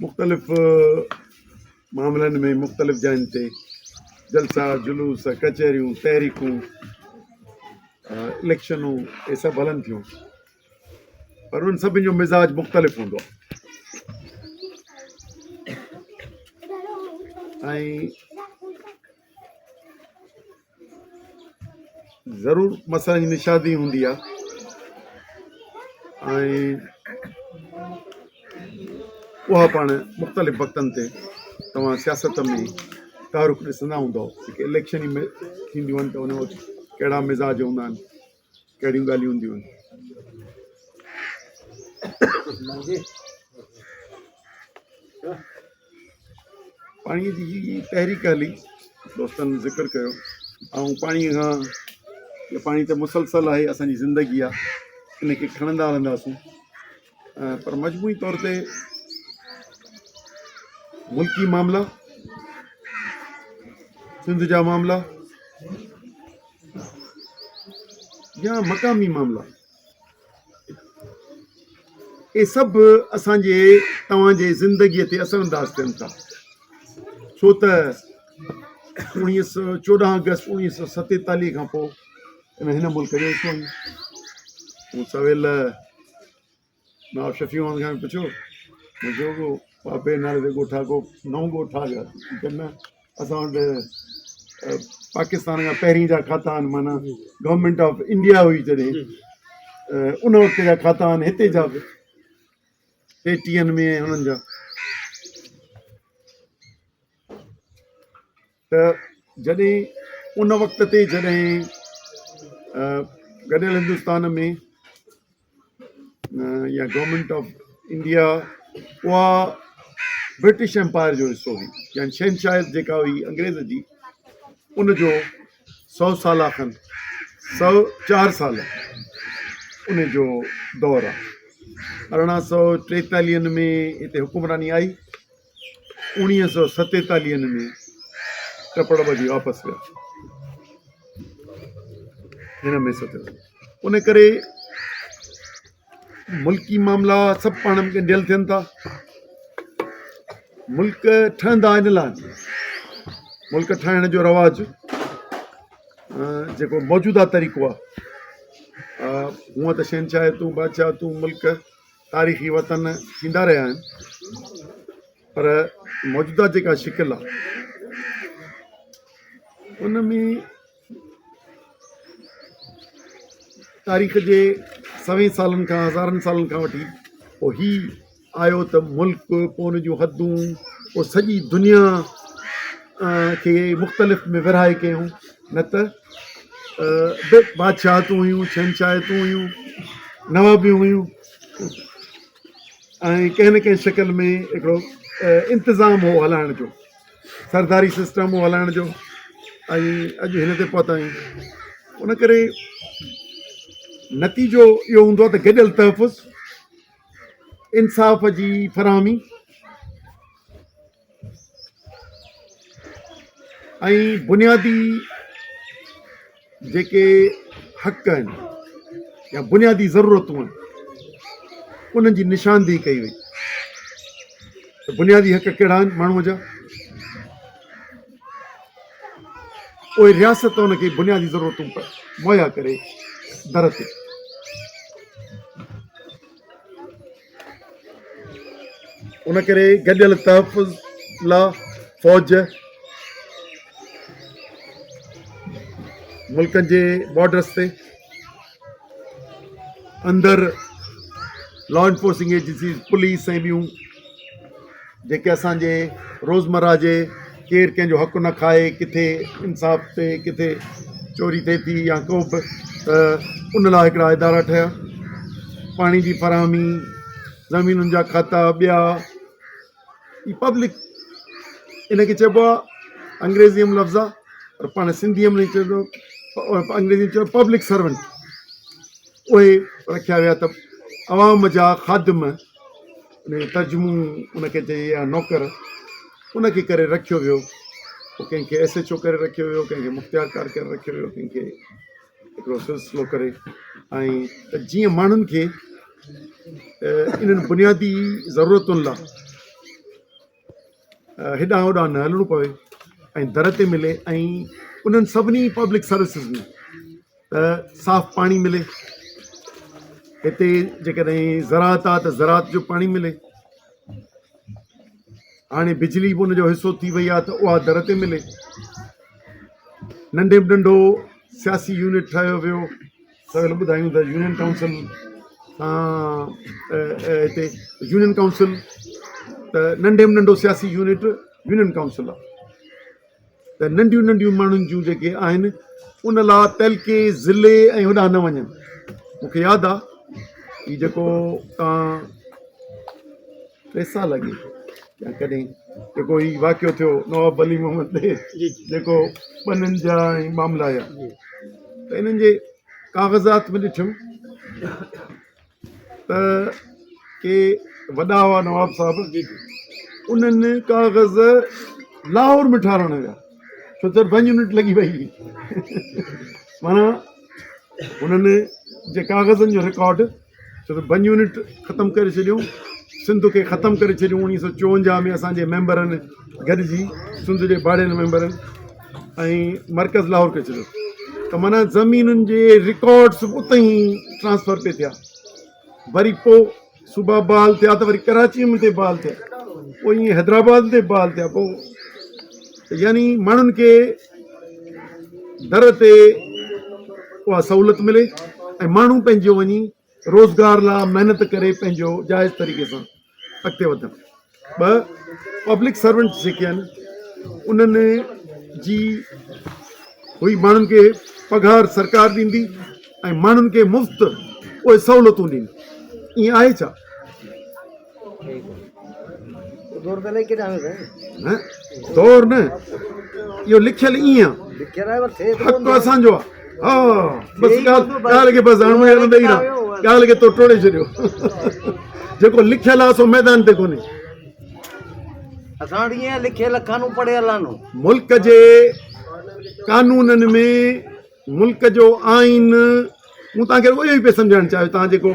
مختلف معاملن ۾ مختلف جاين تي جلسا، جلوس، ڪچهريون، تحريڪون، اليڪشنون اهي سڀ هلن ٿيون پر انهن سڀني جو مزاج مختلف هوندو آهي ۽ ضرور مسئلن جي نشاندهي هوندي آهي ۽ اها پاڻ مختلف وقتن تي توهان سياست ۾ تحرڪ ڏسندا هوندؤ جيڪي اليڪشن ۾ ٿينديون آهن ته ان وقت ڪهڙا مزاج هوندا آهن ڪهڙيون ڳالهيون هونديون آهن. پاڻي جي هي تحريڪ هلي دوستن ذڪر ڪيو ۽ پاڻي کان پاڻي ته مسلسل آهي اسان جي زندگي آهي ان کي کڻندا هلنداسون پر مجموعي طور تي ملڪي معاملا سنڌ جا معاملا يا مقامي معاملا اهي سڀ اسان جي توهان جي زندگيء تي اثر انداز ٿين ٿا ڇو ته اوڻيهه سو چوڏهن آگسٽ اوڻيهه سو ستيتاليهه کان پوء هن ملڪ جو حصو آهيون مون سويل نواب شفيع محمد کان پڇيو مون چيو ڪو پاپي نالي تي ڳوٺ آ ڪو نئون ڳوٺ آ ڇا چي نه اسان وٽ پاڪستان کان پهرين جا کاتا آهن معنيٰ گورنمينٽ آف انڊيا هئي جڏهن ان وقت جا کاتا آهن هتي جا به ٽيٽيهن ۾ هنن جا ته جڏهن ان وقت تي جڏهن گڏيل هندستان ۾ يا گورنمينٽ آف انڊيا اها برٽش ايمپائر جو حصو هئي يعني شهنشاهيت جيڪا هئي انگريز جي ان جو سو سالا کن 104 سال ان جو دور آهي. 1843 ۾ هتي حڪمراني آئي، 1947 ۾ ٽپڙ ٻڌي واپس ويا. هن ۾ ستيو ان ڪري ملڪي معاملا سڀ پاڻ ۾ ڳنڍيل ٿين ٿا. ملڪ ٺهندا ان لاء ملڪ ٺاهڻ جو رواج جيڪو موجوده طريقو آهي هونء ته شهنشاهيتون بادشاهتون ملڪ تاريخي وطن ٿيندا رهيا آهن پر موجوده جيڪا شڪل آهي ان ۾ تاريخ جي سوين سالن کان هزارن سالن کان وٺي پوء هي آيو ته ملڪ پوء ان جون حدون پوء سڄي دنيا کي مختلف ۾ ورهائي ڪيون نه ته به بادشاهتون هيون شهنشاهتون هيون نوابيون هيون ۽ ڪنهن نه ڪنهن شڪل ۾ هڪڙو انتظام هو هلائڻ جو سرداري سسٽم هو هلائڻ جو ۽ اڄ هن تي پهتا آهيون ان ڪري نتيجو اهو هوندو آهي ته گڏيل تحفظ انصاف جي فراهمي ۽ بنيادي جيڪي حق آهن يا بنيادي ضرورتون آهن انهن جي نشاندهي ڪئي وئي ته بنيادي حق ڪهڙا آهن ماڻهوء جا اهي رياست ان کي بنيادي ضرورتون مهيا ڪري در تي ان ڪري گڏيل تحفظ لا فوج ملڪن جي بارڊرس تي اندر لا انفورسنگ ايجنسيز پوليس ۽ ٻيون جيڪي اسان جي روزمره جي ڪير ڪنهن جو حق نه کائي ڪٿي انصاف تي ڪٿي چوري ٿئي ٿي يا ڪو به ته ان لاء هڪڙا ادارا ٺهيا پاڻي جي فراهمي زمينن جا کاتا ٻيا هي پبلڪ ان کي چئبو آهي انگريزي ۾ لفظ آهي پر پاڻ سنڌي ۾ چئبو انگريزي ۾ چئبو پبلڪ سرونٽ اهي رکيا ويا ته عوام جا خادم ان جو ترجمو ان کي چئجي يا نوڪر ان کي ڪري رکيو ويو پوء ڪنهن کي ايس ايڇ او ڪري رکيو ويو ڪنهن کي مختيار ڪار ڪري رکيو ويو ڪنهن کي هڪڙو سلسلو ڪري ۽ ته جيئن ماڻهن کي انهن بنيادي ضرورتن لاء هيڏانهن هوڏانهن نه هلڻو پوي ۽ در تي ملي ۽ انهن سڀني پبلڪ سروسز ۾ ته صاف پاڻي ملي هتي جيڪڏهن زراعت آ ته زراعت جو پاڻي ملي هاڻي بجلي به ان جو حصو ٿي وئي آ ته اها در تي ملي ننڍي ۾ ننڍو سياسي يونٽ ٺاهيو ويو سويل ٻڌايون ته يونين ڪائونسل سان هتي يونين ڪائونسل ته ننڍي ۾ ننڍو سياسي يونٽ يونين ڪائونسل آ ته ننڍيون ننڍيون ماڻهن جون جيڪي آهن ان لا تعلقي ضلعي ۽ هوڏانهن نه وڃن مونکي ياد آ هي جيڪو تان ٽي سال اڳي يا ڪڏهن جيڪو هي واقعو ٿيو نواب ولي محمد تي جيڪو ٻنن جا ۽ معاملا آيا ته انهن جي ڪاغذات ۾ ڏٺم ته ڪي وڏا هئا نواب صاحب انهن ڪاغذ لاهور ۾ ٺاراڻ ويا ڇو ته ون يونٽ لڳي وئي معنيٰ انهن جي ڪاغذن جو رڪارڊ ڇو ته ون يونٽ ختم ڪري ڇڏيو سنڌ کي ختم ڪري ڇڏيو 1954 ۾ اسانجي ميمبرن گڏجي سنڌ جي ڀاڙيل ميمبرن ۽ مرڪز لاهور ڪري ڇڏيو ته معنيٰ زمينن جي رڪارڊس به اتي ئي ٽرانسفر پئي ٿيا وري پوء صوبا بحال ٿيا ته وري ڪراچي ۾ تي بحال ٿيا پوء ائين حيدرآباد تي بحال ٿيا پوء يعني ماڻهن کي در تي اها سهولت ملي ۽ ماڻهو پنهنجو وڃي روزگار لاء محنت ڪري پنهنجو جائز طريقي سان اڳتي وڌن. ٻه پبلڪ سرونٽس جيڪي آهن انهن جي هئي ماڻهن کي پگهار سرڪار ڏيندي ۽ ماڻهن کي مفت اهي سهولتون ڏين ائين آهي ڇا؟ دور ته الائي ڪيڏانهن ويو سائين. نه دور نه اهو لکيل ائين آ. لکيل آهي پر ٿئي ته حق اسان جو آ. ها بس ڳالهه ڳالهه کي بس هاڻ مون ڏئي رها ڳالهه کي تو ٽوڙي ڇڏيو جيڪو لکيل آ سو ميدان تي ڪونهي. اسان وٽ ائين لکيل قانون پڙهيل آهن. ملڪ جي قانونن ۾ ملڪ جو آئين مون توهان کي رڳو اهو ئي پئي سمجهائڻ چاهيو توهان جيڪو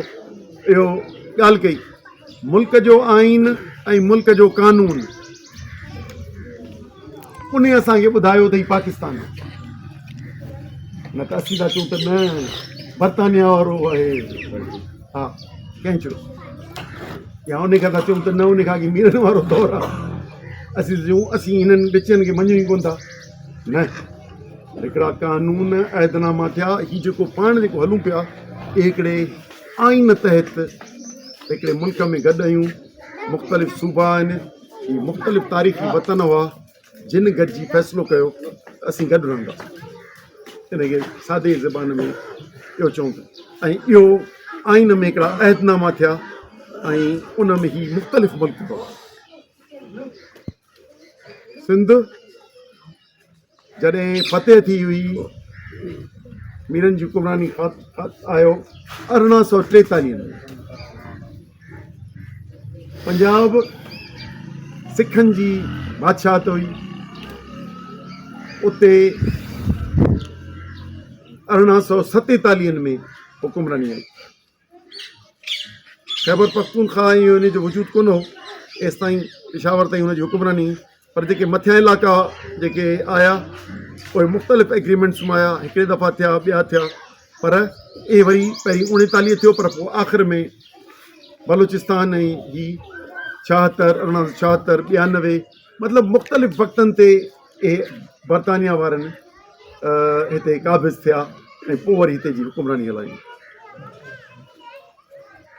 اهو ڳالهه ڪئي ملڪ جو آئين ۽ ملڪ جو قانون ان اسان کي ٻڌايو ته هي پاڪستان آهي نه ته اسين ٿا چئون ته نه برطانيا وارو آهي ها ڪنهن چيو يا ان کان ٿا چئون ته نه ان کان اڳي ميرن وارو دور آهي اسين چئون اسين هنن ٻچن کي مڃون ئي ڪونه ٿا نه هڪڙا قانون عهدناما ٿيا، هي جيڪو پاڻ جيڪو هلون پيا اهي هڪڙي آئين تحت هڪڙي ملڪ ۾ گڏ آهيون، مختلف صوبا آهن، هي مختلف تاريخي وطن هئا جن گڏجي فيصلو ڪيو ته اسين گڏ رهنداسين. ان کي سادي زبان ۾ اهو چئون ٿا ۽ اهو آئين ۾ هڪڙا عهدناما ٿيا ۽ ان ۾ هي مختلف ملڪ هئا. سنڌ جڏهن فتح ٿي هئي ميرن جي حڪمراني آيو 1843 ۾ پنجاب سکن جي بادشاهت هئي اتي 1847 ۾ حڪمراني آئي خيبر پختونخوا ۽ ان جو وجود ڪونه هو ايستائين پشاور تائين هن جي حڪمراني پر جيڪي مٿيان علائقا جيڪي آيا اهي مختلف ايگريمينٽس مان آيا هڪڙي دفعا ٿيا ٻيا ٿيا پر اهي وري پهرين 39 ٿيو پر پوء آخر ۾ بلوچستان ۽ هي 76 1876 92 مطلب مختلف وقتن تي اهي برطانيا وارن هتي قابض ٿيا ۽ پوء وري هتي جي حڪمراني هلائي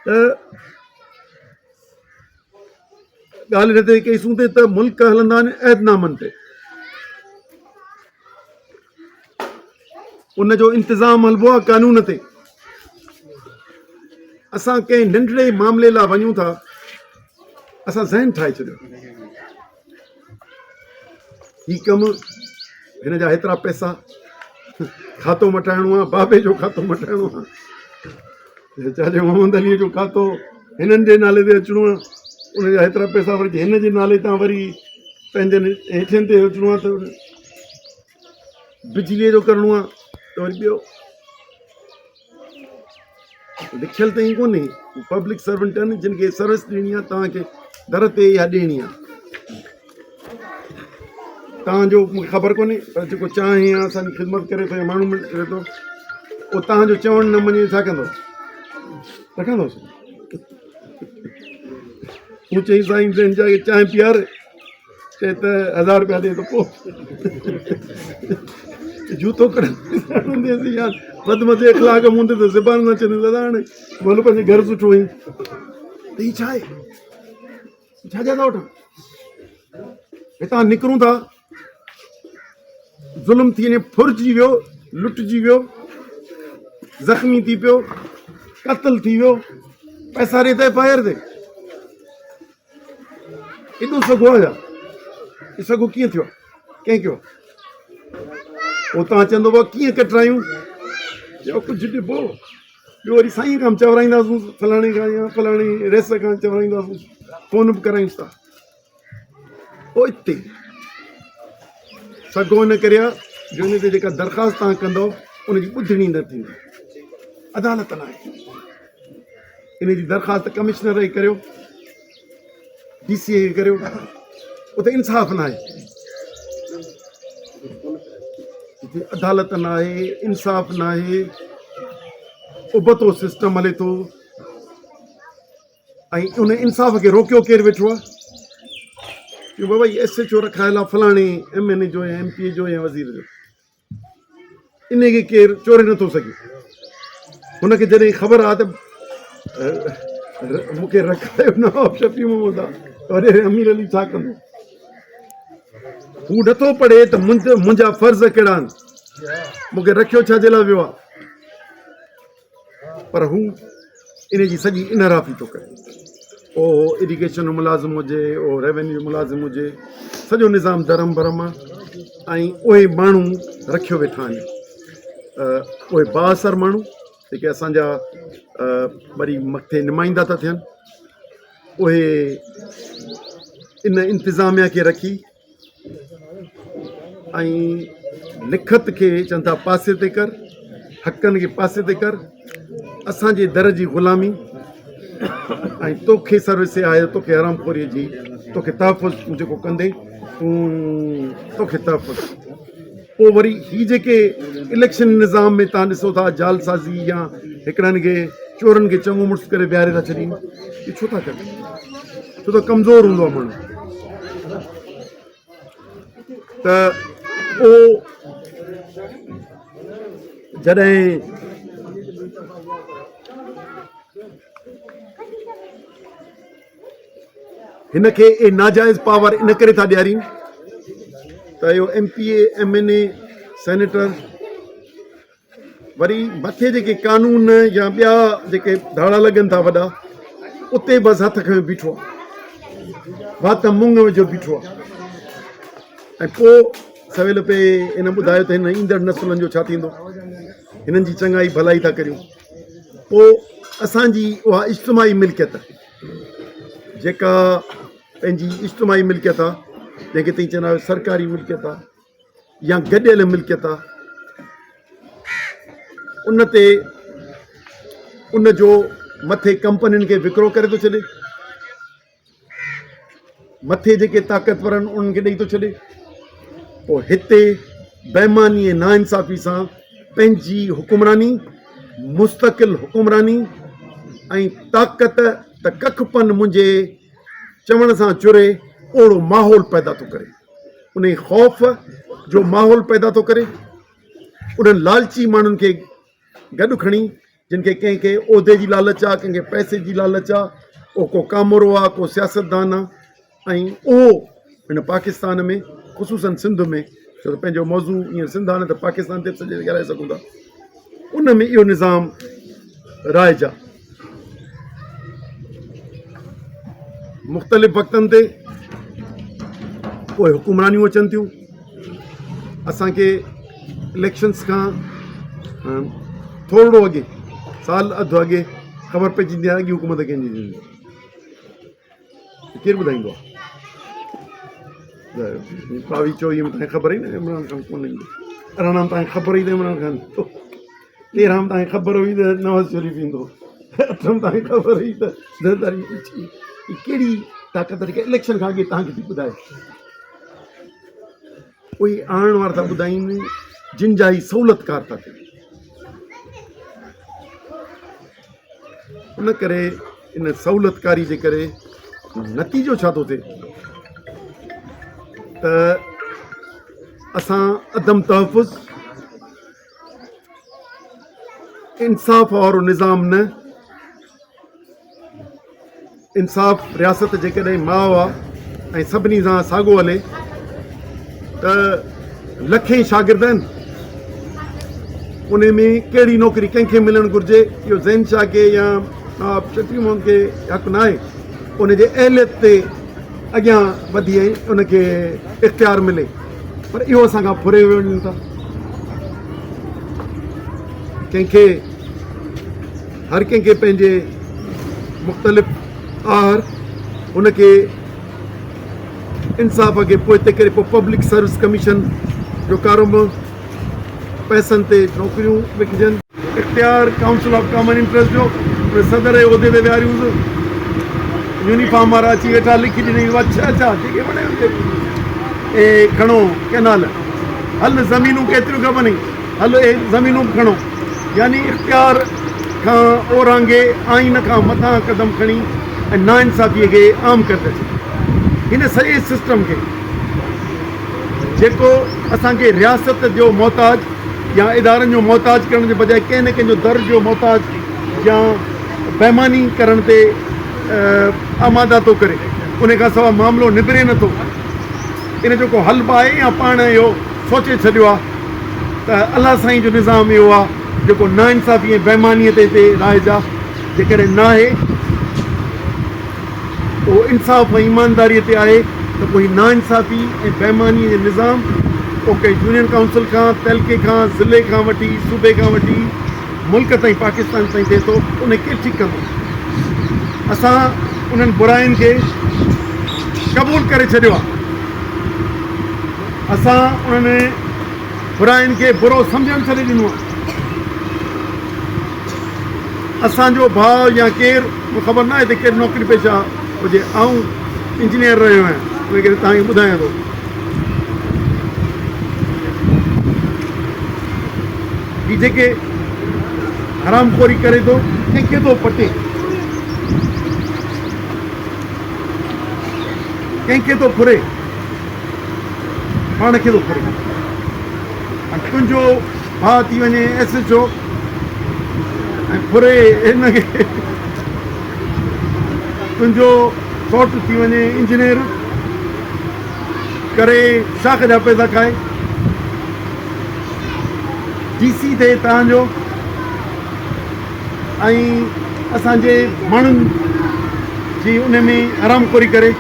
ته ڳالهه هن تي ڪئيسون تي ته ملڪ هلندا آهن عهدنامن تي ان جو انتظام هلبو آهي قانون تي اسان ڪنهن ننڍڙي معاملي لاء وڃون ٿا اسان ذهن ٺاهي ڇڏيو هي ڪم هن جا هيترا پئسا کاتو مٽائڻو آهي بابي جو کاتو مٽائڻو آهي چاچي محمد علي جو کاتو هنن جي نالي تي اچڻو آهي ان جا هيترا پئسا وري هن جي نالي تان وري پنهنجن هيٺين تي اچڻو آهي ته بجليء جو ڪرڻو آهي ته وري ٻيو لکيل ته ائين ڪونهي. هو پبلڪ سرونٽ آهن جن کي سروس ڏيڻي آهي توهان کي در تي اها ڏيڻي آهي. توهان جو مون کي خبر ڪونهي پر جيڪو چانهه يا اسان جي خدمت ڪري ٿو يا ماڻهو ڪري ٿو اهو توهان جو چوڻ نه مڃي ڇا ڪندو؟ رکندوس. مون چئي سائين جن جا چانهه پيار چئي ته هزار روپيا ڏي ته پوء جوتو ڪڍنديس يار بد مزي اخلاق مون تي ته زبان نه چوندي دادا هاڻي ڀلو پنهنجي گهر سٺو آهين ته هي ڇا آهي ڇا جا ٿا وٺان هتان نڪرون ٿا ظلم ٿي وڃي ڦرجي ويو لٽجي ويو زخمي ٿي پيو قتل ٿي ويو پئسا ڏي ته ايف I R تي ايڏو سگهو آهي ڇا؟ اي سگهو ڪيئن ٿيو آهي؟ ڪنهن ڪيو آهي؟ پوء توهان چوندو بابا ڪيئن ڪٽرايون؟ چيو ڪجهه ڏبو ٻيو وري سائين کان چورائينداسون فلاڻي کان يا فلاڻي ريس کان چورائينداسون فون به ڪرايونس ٿا پوء اتي سگهو ان ڪري آهي جو ان تي جيڪا درخواست توهان ڪندو ان جي ٻڌڻي نه ٿيندي عدالت نه آهي ان جي درخواست ڪمشنر کي ڪريو ڊي سي کي ڪريو اتي انصاف نه آهي جتي عدالت نه آهي انصاف نه آهي ابتو سسٽم هلي ٿو ۽ ان انصاف کي روڪيو ڪير ويٺو آهي چيو بابا هي ايس ايڇ او رکايل آهي فلاڻي ايم اين اي جو يا ايم پي اي جو يا وزير جو ان کي ڪير چوري نٿو سگهي. هن کي جڏهن خبر آ ته مون کي رکايو نواب شفيع محمد آ ته وڏيري امير علي ڇا ڪندو؟ هو نٿو پڙهي ته منهنجا فرض ڪهڙا آهن، مون کي رکيو ڇا جي لاء ويو آ؟ پر هو ان جي سڄي انحرافي ٿو ڪري. اهو اريگيشن جو ملازم هجي، اهو ريونيو جو ملازم هجي، سڄو نظام درهم برهم آهي ۽ اهي ماڻهو رکيو ويٺا آهن. اهي بااثر ماڻهو جيڪي اسان جا وري مٿي نمائندا ٿا ٿين، اهي ان انتظاميا کي رکي ۽ لکت کي چون ٿا پاسي تي ڪر، حقن کي پاسي تي ڪر، اسان جي در جي غلامي ۽ توکي سروس آهي توکي حرام خوري جي توکي تحفظ تون جيڪو ڪندي تون توکي تحفظ. پوء وري هي جيڪي اليڪشن نظام ۾ تان ڏسو ٿا جعل سازي يا هڪڙن کي چورن کي چڱو مڙس ڪري ويهاري ٿا ڇڏين، اهي ڇو ٿا ڪن؟ ڇو ته ڪمزور هوندو آهي ماڻهو ته اهو جڏهن هن کي اهي ناجائز پاور ان ڪري ٿا ڏيارين ته اهو M P A, M N A, senator وري مٿي جيڪي قانون يا ٻيا جيڪي ڌاڙا لڳن ٿا وڏا اتي بس هٿ کنيو بيٺو آهي، وات مڱ وجهيو بيٺو آهي. ۽ پوء سويل پئي هن ٻڌايو ته هن ايندڙ نسلن جو ڇا ٿيندو، هنن جي چڱائي ڀلائي ٿا ڪريون. پوء اسان جي اها اجتماعي ملڪيت جيڪا پنهنجي اجتماعي ملڪيت آهي، جنهن کي تئين چوندا آهيو سرڪاري ملڪيت آهي يا گڏيل ملڪيت آهي، ان تي ان جو مٿي ڪمپنين کي وڪرو ڪري ٿو ڇڏي، مٿي جيڪي طاقتور آهن انهن کي ڏئي ٿو ڇڏي، پوء هتي بيماني ۽ ناانصافي سان پنهنجي حڪمراني، مستقل حڪمراني ۽ طاقت ته ڪک پن منهنجي چوڻ سان چري اوڙو ماحول پيدا ٿو ڪري، انهي خوف جو ماحول پيدا ٿو ڪري، انهن لالچي ماڻهن کي گڏ کڻي جن کي ڪنهن کي عهدي جي لالچ آ، ڪنهن کي پئسي جي لالچ آ، اهو ڪو ڪامورو آ، ڪو سياستدان آ ۽ اهو هن پاڪستان ۾ خصوصن سنڌ ۾ ڇو ته پنهنجو موضوع هينئر سنڌ آ نه ته پاڪستان تي به سڄي ڳالهائي سگهون ٿا، ان ۾ اهو نظام رائج آ. مختلف وقتن تي اهي حڪمرانيون اچن ٿيون، اسان کي اليڪشنس کان ٿورڙو اڳي سال اڌ اڳي خبر پئجي ويندي آهي اڳي حڪومت ڪنهن جي ٿيندي، ڪير ٻڌائيندو آهي؟ ٻاويهه چوويهه ۾ تانکي خبر هئي نه عمران خان ڪونه ايندو، 18 ۾ تانکي خبر هئي ته عمران خان ايندو، 13 ۾ تانکي خبر هئي ته نواز شريف ايندو، اٿم توهان کي خبر هئي ته زرداري پڇي هي ڪهڙي طاقت جيڪا اليڪشن کان اڳي توهان کي ٿي ٻڌائي. اهي آڻڻ وارا ٿا ٻڌائين جن جا هي سهولتڪار ٿا ٿين. ان ڪري ان سهولتڪاري جي ڪري نتيجو ڇا ٿو ٿئي ته اسان عدم تحفظ انصاف وارو نظام نه انصاف رياست جيڪڏهن ماء آ ۽ سڀني سان ساڳو هلي ته لکين شاگرد آهن ان ۾ ڪهڙي نوڪري ڪنهن کي ملڻ گهرجي اهو زين شاهه کي يا نواب شفيع محمد کي حق نه آهي ان جي اهليت تي اڳيان وڌي ۽ ان کي اختيار ملي پر اهو اسان کان ڦري وڃن ٿا ڪنهن کي هر ڪنهن کي پنهنجي مختلف آهر ان کي انصاف کي پوئتي ڪري پوء پبلڪ سروس ڪميشن جو ڪاروبار پئسن تي نوڪريون وڪجن. اختيار ڪائونسل آف ڪامن انٽريسٽ جو ان صدر جي عهدي تي ويهاريونس يونيفارم وارا اچي ويٺا لکي ڏنائين اڇا اڇا جيڪي وڻي ان کي اي کڻو ڪئنال هل زمينون ڪيتريون کپنئي هل اي زمينون به کڻو يعني اختيار کان اورانگهي آئين کان مٿان قدم کڻي ۽ ناانصافي کي عام ڪري ٿا ڇڏين هن سڄي سسٽم کي جيڪو اسان کي رياست جو محتاج يا ادارن جو محتاج ڪرڻ جي بجاء ڪنهن نه ڪنهن جو در جو محتاج يا بيماني ڪرڻ تي آماده ٿو ڪري ان کان سواء معاملو نبري نٿو ان جو ڪو حل به آهي يا پاڻ اهو سوچي ڇڏيو آهي ته الله سائين جو نظام اهو آهي جيڪو ناانصافي ۽ بيماني تي هتي رائج آهي جيڪڏهن ناهي اهو انصاف ۽ ايمانداريء تي آهي ته پوء هي ناانصافي ۽ بيمانيء جو نظام پوء ڪنهن يونين ڪائونسل کان، تعلقي کان، ضلعي کان وٺي، صوبي کان وٺي، ملڪ تائين پاڪستان تائين ٿئي ٿو، ان کي ڪير ٺيڪ ڪندو؟ اسان انهن براين کي قبول ڪري ڇڏيو آهي. اسان انهن براين کي برو سمجهڻ ڇڏي ڏنو آهي. اسان جو ڀاء يا ڪير مون خبر ناهي ته ڪير نوڪري پيشه هجي آئون انجنيئر رهيو آهيان ان ڪري توهان کي ٻڌايان ٿو هي جيڪي حرام خوري ڪري ٿو ڪنهن کي ٿو پٽي ڪنهن کي ٿو ڦري پاڻ کي ٿو ڦري ۽ تنهنجو ڀاء ٿي وڃي ايس ايڇ او ۽ ڦري هن کي تنهنجو سئوٽ ٿي وڃي انجنيئر ڪري شاخ جا پئسا کائي ڊي سي ٿئي تان جو ۽ اسان جي ماڻهن جي ان ۾ حرام خوري ڪري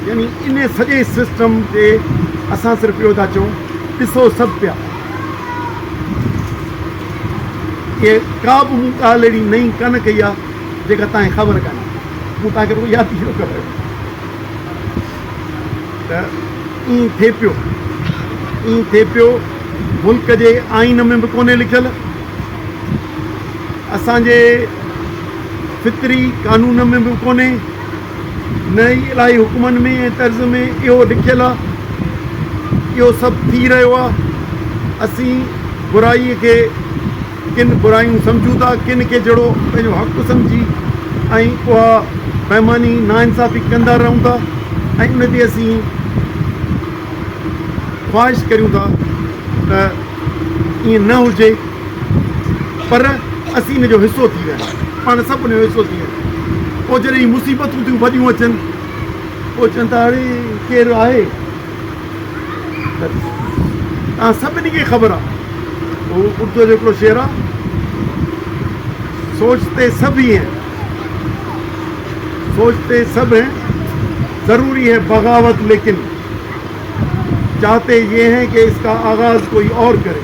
يعني ان سڄي سسٽم تي اسان صرف اهو ٿا چئون ڏسو سڀ پيا اهي ڪا به مون ڳالهه اهڙي نئين ڪانه ڪئي آهي جيڪا توهان کي خبر ڪانهي مون توهان کي رڳو ياد اهو ڪرايو ته ائين ٿئي پيو ائين ٿئي پيو ملڪ جي آئين ۾ به ڪونهي لکيل اسان جي فطري قانون ۾ به ڪونهي، نه ئي الاهي حڪمن ۾ ۽ طرز ۾ اهو لکيل آهي. اهو سڀ ٿي رهيو آهي. اسين برائيء کي ڪن برايون سمجهون ٿا، ڪن کي جهڙو پنهنجو حق سمجهي ۽ اها بيماني، ناانصافي ڪندا رهون ٿا ۽ ان تي اسين خواهش ڪريون ٿا ته ائين نه هجي. پر اسين ان جو حصو ٿي ويا آهيون، پاڻ سڀ ان جو حصو ٿي ويا آهيون. پوء جڏهن هي مصيبتون ٿيون وڏيون اچن، پوء چون ٿا اڙي ڪير آهي؟ ته توهان سڀني کي خبر آهي، اهو اردوء جو هڪڙو شعر آهي، سوچتي سڀ هي هين، سوچتي سڀ هين، ضروري هي بغاوت ليڪن چاهتي يه هين ڪه اس ڪا آغاز ڪوئي اور ڪري.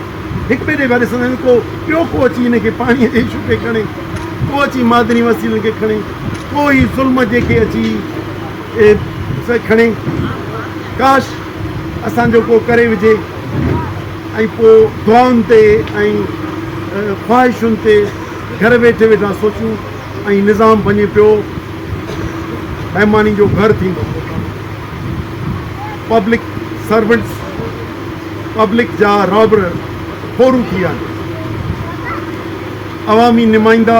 هڪ ٻئي ڏي پيا ڏسندا آهن، ڪو ٻيو ڪو اچي هن کي پاڻيء جي اشو کي کڻي، ڪو اچي معدني وسيلن کي کڻي، ڪو هي ظلم جي کي اچي کڻي. ڪاش اسان جو ڪو ڪري وجهي ۽ پوء دعائن تي ۽ خواهشن تي گهر ويٺي ويٺا سوچون ۽ نظام وڃي پيو بيماني جو گهر ٿيندو. پبلڪ سرونٽس پبلڪ جا رابر ڦورو ٿي ويا آهن. عوامي نمائندا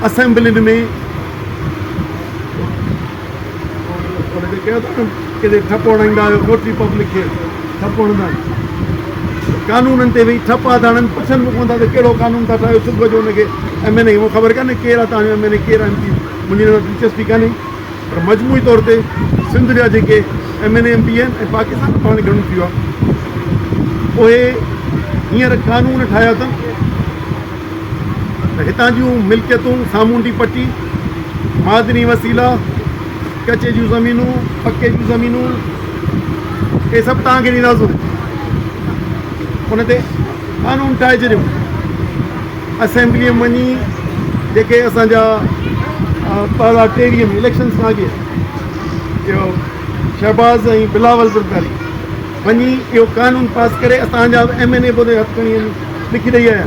اسيمبلين ۾ ان کي ڪيو ٿا نه ڪٿي ٺپ هڻائيندا آهيو نوٽري پبلڪ کي ٺپ هڻندا آهن قانونن تي ويهي ٺپ ٿا هڻن پڇن به ڪونه ٿا ته ڪهڙو قانون ٿا ٺاهيو صبح جو ان کي ايم اين اي مون خبر ڪانهي ڪير آهي تان جو ايم اين اي ڪير آهي ايم پي منهنجي ان دلچسپي ڪانهي پر مجموعي طور تي سنڌ جا جيڪي M N A M P آهن ۽ پاڪستان ۾ پاڻ گهڻو ٿي ويو آهي اهي هينئر قانون ٺاهيا اٿن ته هتان جون ملڪيتون سامونڊي پٽي معدني وسيلا ڪچي جون زمينون پڪي جون زمينون اهي سڀ توهان کي ڏينداسون ان تي قانون ٺاهي ڇڏيو اسيمبليء ۾ وڃي جيڪي اسان جا 2023 ۾ اليڪشنز کان اڳي اهو شهباز ۽ بلاول زرداري وڃي اهو قانون پاس ڪري اسان جا ايم اين اي به هٿ کڻي وڃي لکي ڏئي آيا.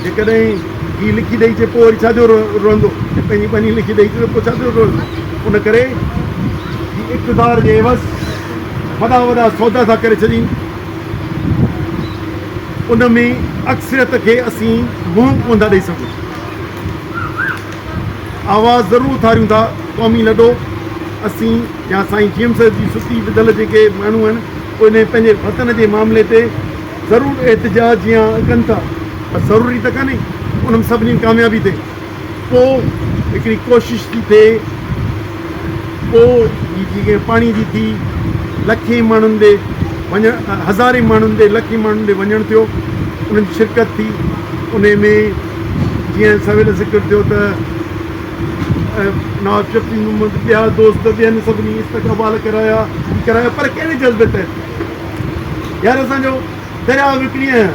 جيڪڏهن هي لکي ڏئي چي پوء وري ڇا جو روئندو؟ پنهنجي ٻني لکي ڏئي چي ته پوء ڇا جو روئندو؟ ان ڪري هي اقتدار جي عيوض وڏا وڏا سودا ٿا ڪري ڇڏين. ان ۾ اڪثريت کي اسين منهن ڪونه ٿا ڏئي سگهون. آواز ضرور اٿاريون ٿا، قومي لڏو اسين يا سائين جي ايم سيد جي ستي وڌل جيڪي ماڻهو آهن اهي پنهنجي وطن جي معاملي تي ضرور احتجاج يا ڪن ٿا پر ضروري ته ڪانهي انهن سڀني ڪاميابي ٿئي پوء هڪڙي ڪوشش ٿي ٿئي پوء هي جيڪي پاڻي جي ٿي لکين ماڻهن ڏي وڃڻ هزارين ماڻهن ڏي لکين ماڻهن ڏي وڃڻ ٿيو انهن جي شرڪت ٿي انهي ۾ جيئن سويل ذڪر ٿيو ته نواب شفيع محمد ٻيا دوست ٻين سڀني استقبال ڪرايا ڪرايا پر ڪهڙي جذبي تحت يار اسان جو درياء وڪڻي آيا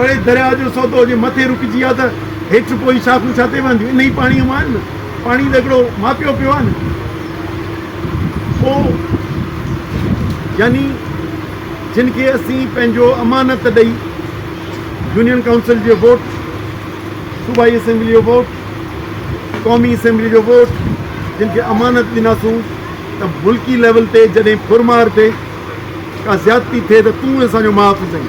اڙي درياء جو سودو جي مٿي رڪجي آ ته هيٺ پوء شاخون ڇا تي وهنديون انهي پاڻي مان آهن نه پاڻي ته هڪڙو ماپيو پيو آهي نه پوء يعني جن کي اسين پنهنجو امانت ڏئي يونين ڪائونسل جو ووٽ، صوبائي اسيمبلي جو ووٽ، قومي اسيمبلي جو ووٽ جن کي امانت ڏناسون ته ملڪي ليول تي جڏهن ڦرمار ٿئي ڪا زيادتي ٿئي ته تون اسان جو محافظ آهين،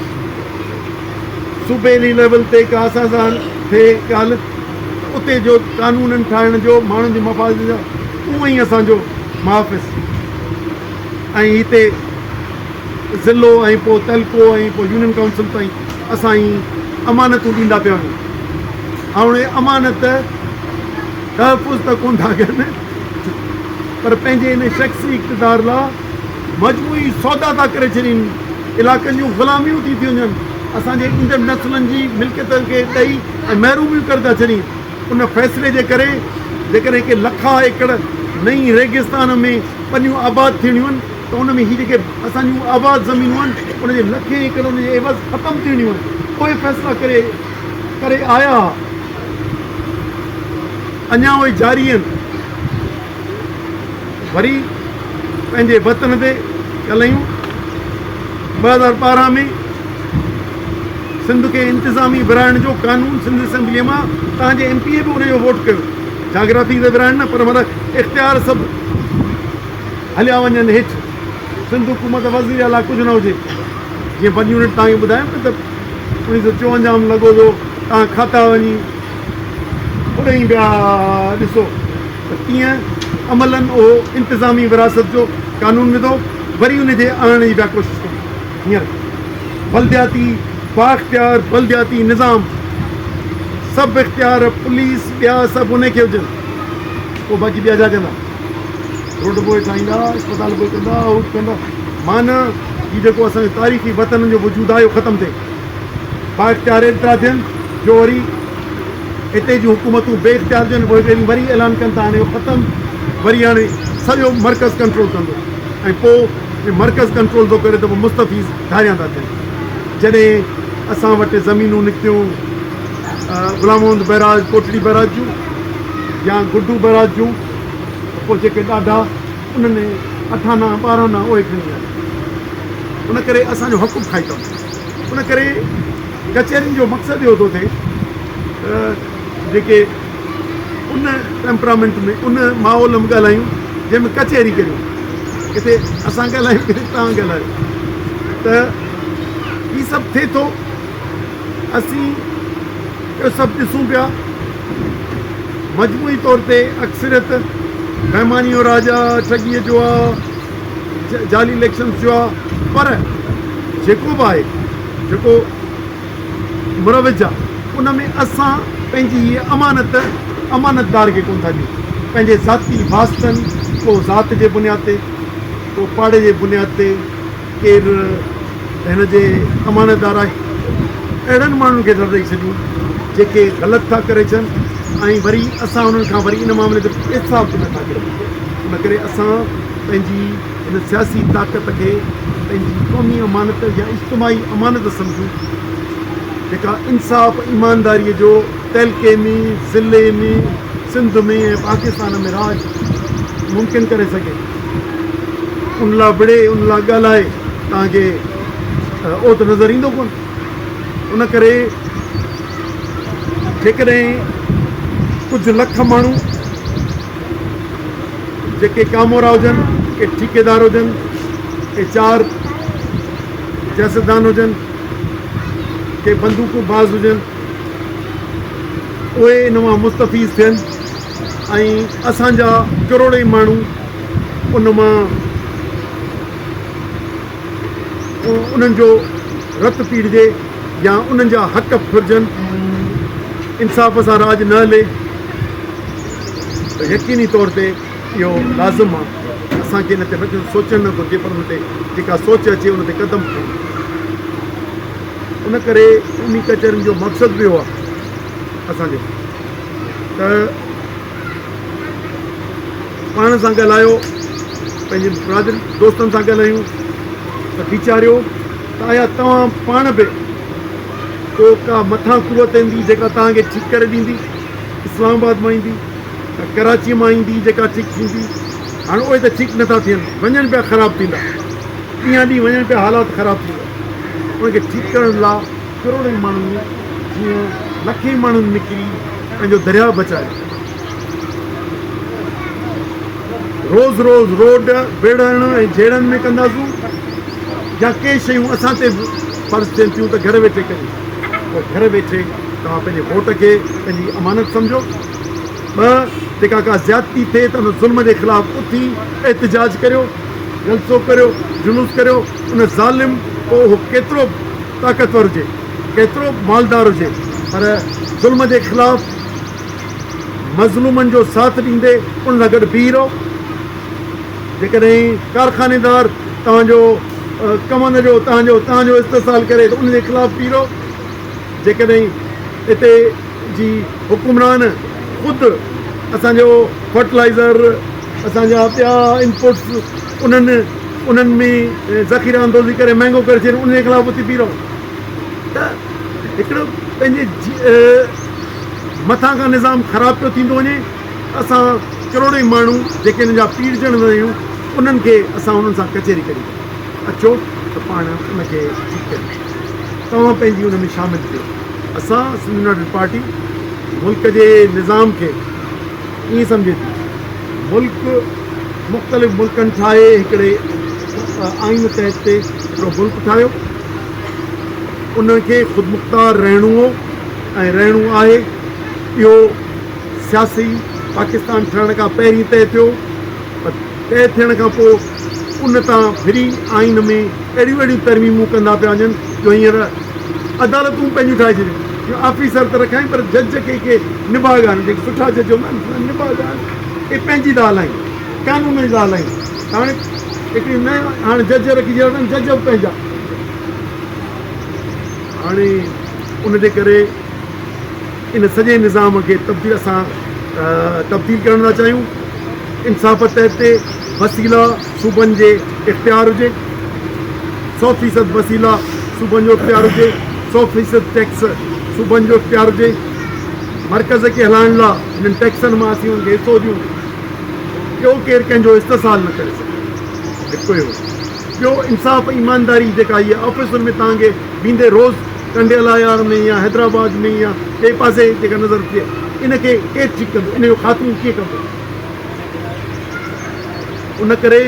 صوبي ليول تي ڪا اسان سان ٿئي ڳالهه ته اتي جو قانونن ٺاهڻ جو ماڻهن جي مفاد جو تون آهين اسان جو محافظ ۽ هتي ضلعو ۽ پوء تعلقو ۽ پوء يونين ڪائونسل تائين اسان ئي امانتون ڏيندا پيا وڃون. هاڻي امانت تحفظ ته ڪونه ٿا ڪن پر پنهنجي ان شخصي اقتدار لا مجموعي سودا ٿا ڪري ڇڏين. علائقن جون غلاميون ٿي ٿيون وڃن. اسان جي ايندڙ نسلن جي ملڪيت کي ڏئي ۽ محروميون ڪري ٿا ڇڏين. ان فيصلي جي ڪري جيڪڏهن ڪي لکها ايڪڙ نئين ريگستان ۾ ٻنيون آباد ٿيڻيون آهن ته ان ۾ هي جيڪي اسان جون آباد زمينون آهن ان جي لکين ايڪڙ ان جي عيوض ختم ٿيڻيون آهن. اهي فيصلا ڪري ڪري آيا ها. اڃا اهي جاري آهن. وري پنهنجي وطن تي ڳالهايون. 2012 ۾ سنڌ کي انتظامي ورهائڻ جو قانون سنڌ اسيمبليء مان توهان جي ايم پي اي به ان جو ووٽ ڪيو. جاگرافي تي ورهائڻ نه پر مطلب اختيار سڀ هليا وڃن هيٺ. سنڌ حڪومت وزير اعليٰ ڪجهه نه هجي. جيئن ون يونٽ توهان کي ٻڌايم نه ته 1954 ۾ لڳو ويو توهان کاتا وڃي اوڏانهن پيا ڏسو ته تيئن عملاً اهو انتظامي وراثت جو قانون وڌو وري ان جي آڻڻ جي پيا ڪوشش ڪن. هينئر بلدياتي بااختيار بلدياتي نظام سڀ اختيار پوليس ٻيا سڀ ان کي هجن پوء باقي ٻيا ڇا ڪندا روڊ به اهي ٺاهيندا اسپتال به اهي ڪندا اهو به ڪندا معنيٰ هي جيڪو اسان جو تاريخي وطن جو وجود آهي اهو ختم ٿئي بااختيار ايترا ٿين جو وري هتي جون حڪومتون بي اختيار ٿين پوء هڪڙي ڏينهن وري اعلان ڪن ته هاڻي اهو ختم وري هاڻي سڄو مرڪز ڪنٽرول ڪندو ۽ پوء جي مرڪز ڪنٽرول ٿو ڪري ته پوء مستفيض ڌاريان ٿا ٿين. جڏهن اسان وٽ زمينون نڪتيون غلام محمد بئراج، ڪوٽڙي بئراج جون يا گڊو بئراج جون ته پوء جيڪي ڏاڍا انهن اٺ آنا ٻارهن آنا اهي کڻي آيا. ان ڪري اسان جو حق به کائي ٿا وڃن. ان ڪري ڪچهرين جو مقصد اهو ٿو ٿئي ته جيڪي ان ٽيمپرامينٽ ۾ ان ماحول ۾ ڳالهايون جنهن ۾ ڪچهري ڪريون، ڪٿي اسان ڳالهايون ڪٿي توهان ڳالهايو ته هي سڀ ٿئي ٿو. اسين اهو سڀ ڏسون پيا. مجموعي طور تي اڪثريت بيماني جو راڄ آ، ٺڳيء جو آ، جعلي اليڪشنز جو آ، پر جيڪو به آهي، جيڪو مروج آ، ان ۾ اسان پنهنجي هيء امانت امانتدار کي ڪونه ٿا ڏيون. پنهنجي ذاتي واسطن، ڪو ذات جي بنياد تي، ڪو پاڙي جي بنياد تي، ڪير هن جي امانتدار آهي؟ اهڙن ماڻهن کي ٿا ڏئي ڇڏيون جيڪي غلط ٿا ڪري ڇڏن ۽ وري اسان انهن کان وري ان معاملي تي احتساب به نٿا ڪريون. ان ڪري اسان پنهنجي هن سياسي طاقت کي پنهنجي قومي امانت يا اجتماعي امانت سمجهون جيڪا انصاف ايمانداري جو تعلقي ۾ ضلعي ۾ سنڌ ۾ ۽ پاڪستان ۾ راڄ ممڪن ڪري سگهي. ان لاء وڙهي، ان لاء ڳالهائي، توهان کي اهو ته نظر ايندو ڪونه. ان ڪري جيڪڏهن ڪجهه لک ماڻهو جيڪي ڪامورا هجن، ڪي ٺيڪيدار هجن، ڪي چار سياستدان هجن، ڪي بندوقون باز هجن، اهي ان مان مستفيض ٿين ۽ اسان جا ڪروڙين ماڻهو ان مان انهن جو رت پيڙجي يا انهن جا حق ڦرجن، انصاف سان راڄ نه هلي ته يقيني طور تي اهو لازم آهي اسان کي ان تي نه سوچڻ نه گهرجي پر ان تي جيڪا سوچ اچي ان تي قدم کڻڻ. ان ڪري قومي ڪچهرين جو مقصد به اهو آهي اسان جو ته پاڻ سان ڳالهايو، پنهنجي برادر دوستن سان ڳالهايون ته ويچاريو ته آيا توهان پاڻ به ڪو ڪا مٿان قوت ايندي جيڪا توهان کي ٺيڪ ڪري ڏيندي، اسلام آباد مان ايندي ته ڪراچي مان ايندي جيڪا ٺيڪ ٿيندي، هاڻ اهي ته ٺيڪ نٿا ٿين، وڃن پيا خراب ٿيندا، ڏينهان ڏينهن وڃن پيا حالات خراب ٿيندا، ان کي ٺيڪ ڪرڻ لا ڪروڙين ماڻهن جيئن لکين ماڻهن نڪري پنهنجو درياء بچايو. روز روز روڊ ويڙهڻ ۽ جهيڙن ۾ ڪنداسون يا ڪي شيون اسان تي به فرض ٿين ٿيون ته گهر ويٺي ڪريون ته گهر ويٺي توهان پنهنجي ووٽ کي پنهنجي امانت سمجهو. ٻه جيڪا ڪا زيادتي ٿئي ته ان ظلم جي خلاف اٿي احتجاج ڪريو، جلسو ڪريو، جلوس ڪريو، ان ظالم پوء اهو ڪيترو به طاقتور هجي، ڪيترو به مالدار هجي پر ظلم جي خلاف مظلومن جو ساٿ ڏيندي ان سان گڏ بيهي رهو. جيڪڏهن ڪارخانيدار توهان جو ڪمند جو توهان جو توهان جو استحصال ڪري ته ان جي خلاف بيهي رهو. جيڪڏهن هتي جي حڪمران خود اسان جو فرٽلائزر اسان جا ٻيا انپوٽس انهن انهن ۾ ذخيره اندوزي ڪري مهنگو ڪري ڇڏين ان جي خلاف اٿي بيهي رهو ته هڪڙو پنهنجي مٿان کان نظام خراب پيو ٿيندو وڃي، اسان ڪروڙين ماڻهو جيڪي انهن جا پيڙجڻ آهيون انهن کي اسان انهن سان ڪچهري ڪريون ٿا، اچو ته پاڻ ان کي ٺيڪ ڪريون، توهان پنهنجي ان ۾ شامل ٿيو. اسان سنڌ يونائيٽيڊ پارٽي ملڪ جي نظام کي ائين سمجهي ٿي، ملڪ مختلف ملڪن ٺاهي هڪڙي آئين تحت تي هڪڙو ملڪ ٺاهيو، ان کي خودمختار رهڻو هو ۽ رهڻو آهي. اهو سياسي پاڪستان ٺهڻ کان پهرين طئي ٿيو پر طئي ٿيڻ کان پوء ان تان ڦري آئين ۾ اهڙيون اهڙيون ترميمون ڪندا پيا وڃن جو هينئر عدالتون پنهنجون ٺاهي ڇڏيون. آفيسر ته رکيائين پر جج کي ڪي نڀاڳا آهن، جيڪي سٺا جج هوندا آهن نڀاڳا آهن، اهي پنهنجي ٿا هلائين، قانون جي ٿا هلائين. هاڻي هڪڙي نئين هاڻي جج رکي ڇڏيا اٿن، جج به پنهنجا. هاڻي ان جي ڪري ان سڄي نظام کي تبديل اسان تبديل ڪرڻ ٿا چاهيون. انصاف تحت تي وسيلا صوبن جي اختيار هجي، 100% وسيلا صوبن جو اختيار هجي، 100% ٽيڪس صوبن جو اختيار هجي. مرڪز کي هلائڻ لاء انهن ٽيڪسن مان اسين انهن کي حصو ڏيون، ٻيو ڪير ڪنهن جو استحصال نه ڪري سگهي. هڪ اهو. ٻيو انصاف ۽ ايمانداري جيڪا هيء آفيسن ۾ توهان کي ويندي روز ٽنڊي الهيار ۾ يا حيدرآباد ۾ يا ٻئي پاسي جيڪا نظر اچي ان کي ڪير ٺيڪ ڪندو ان جو خاتمو ڪيئن ڪبو ان ڪري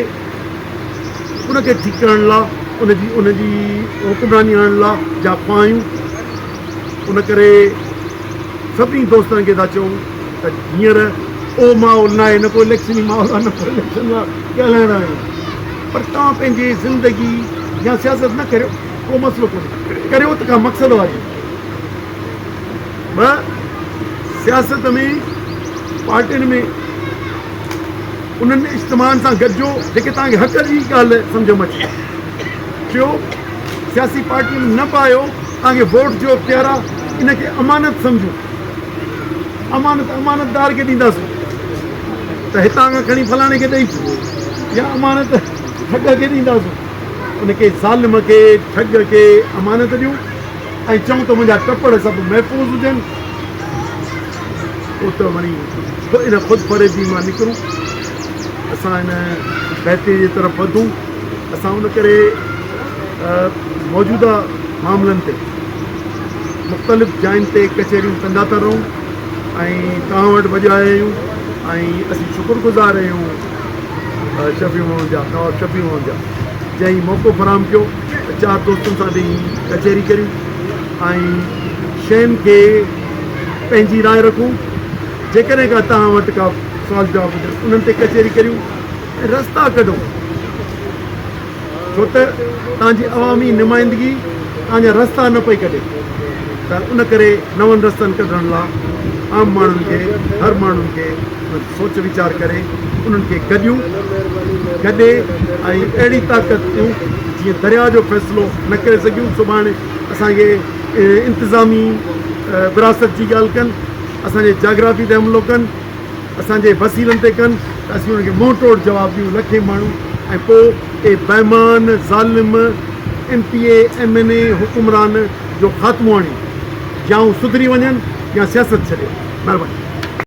ان کي ٺيڪ ڪرڻ لا ان جي ان جي حڪمراني آڻڻ لا جا خواهيون ان ڪري سڀني دوستن کي ٿا چئون ته هينئر اهو ماحول ناهي نه ڪو اليڪشني ماحول آهي نه ڪو اليڪشن لاء ڳالهائڻ آهيون پر توهان پنهنجي زندگي يا سياست نه ڪريو ڪو مسئلو ڪونهي ڪريو ته ڪا مقصد واري ٻه سياست ۾ پارٽين ۾ انهن اجتماعن سان گڏجو جيڪي توهان کي حق جي ڳالهه سمجهه ۾ اچي ٽيو سياسي پارٽي ۾ نه به آهيو توهان کي ووٽ جو اختيار آهي ان کي امانت سمجهو امانت امانتدار کي ڏينداسون ته هتان کان کڻي فلاڻي کي ڏئي يا امانت ٺڳ کي ڏينداسون ان کي ظالم کي ٺڳ کي امانت ڏيون ۽ چئون ته منهنجا ٽپڙ سڀ محفوظ هجن پوء ته وري ان خود فريبي مان نڪرون اسان ان بهتري جي طرف وڌون اسان ان ڪري موجوده معاملن تي مختلف جاين تي ڪچهريون ڪندا ٿا رهون ۽ توهان وٽ به اڄ آيا آهيون ۽ اسين شڪر گذار آهيون شفيع محمد جا نواب شفيع محمد جا جنهن هي موقعو فراهم ڪيو ته چار دوستن سان به ڪچهري ڪريون ۽ شين کي پنهنجي راء رکون جيڪڏهن ڪا توهان وٽ ڪا سوال جواب هجن انهن تي ڪچهري ڪريون ۽ رستا ڪڍون ڇو ته توهان جي عوامي نمائندگي توهان جا رستا نه پئي ڪڍي ته ان ڪري نون رستن ڪڍڻ لا عام ماڻهن کي هر ماڻهن کي سوچ ويچار ڪري انهن کي گڏيون گڏي ۽ اهڙي طاقت ڏيون جيئن درياء جو فيصلو نه ڪري سگهيون سڀاڻي اسان کي انتظامي وراثت جي ڳالهه ڪن اسان جي جاگرافي تي حملو ڪن اسان جي وسيلن تي ڪن ته اسين انهن کي منهن ٽوڙ جواب ڏيون لکين ماڻهو ۽ پوء اهي بيمان ظالم M P A M N A حڪمران جو خاتمو آڻيون يا هو سڌري وڃن يا سياست ڇڏين مهرباني.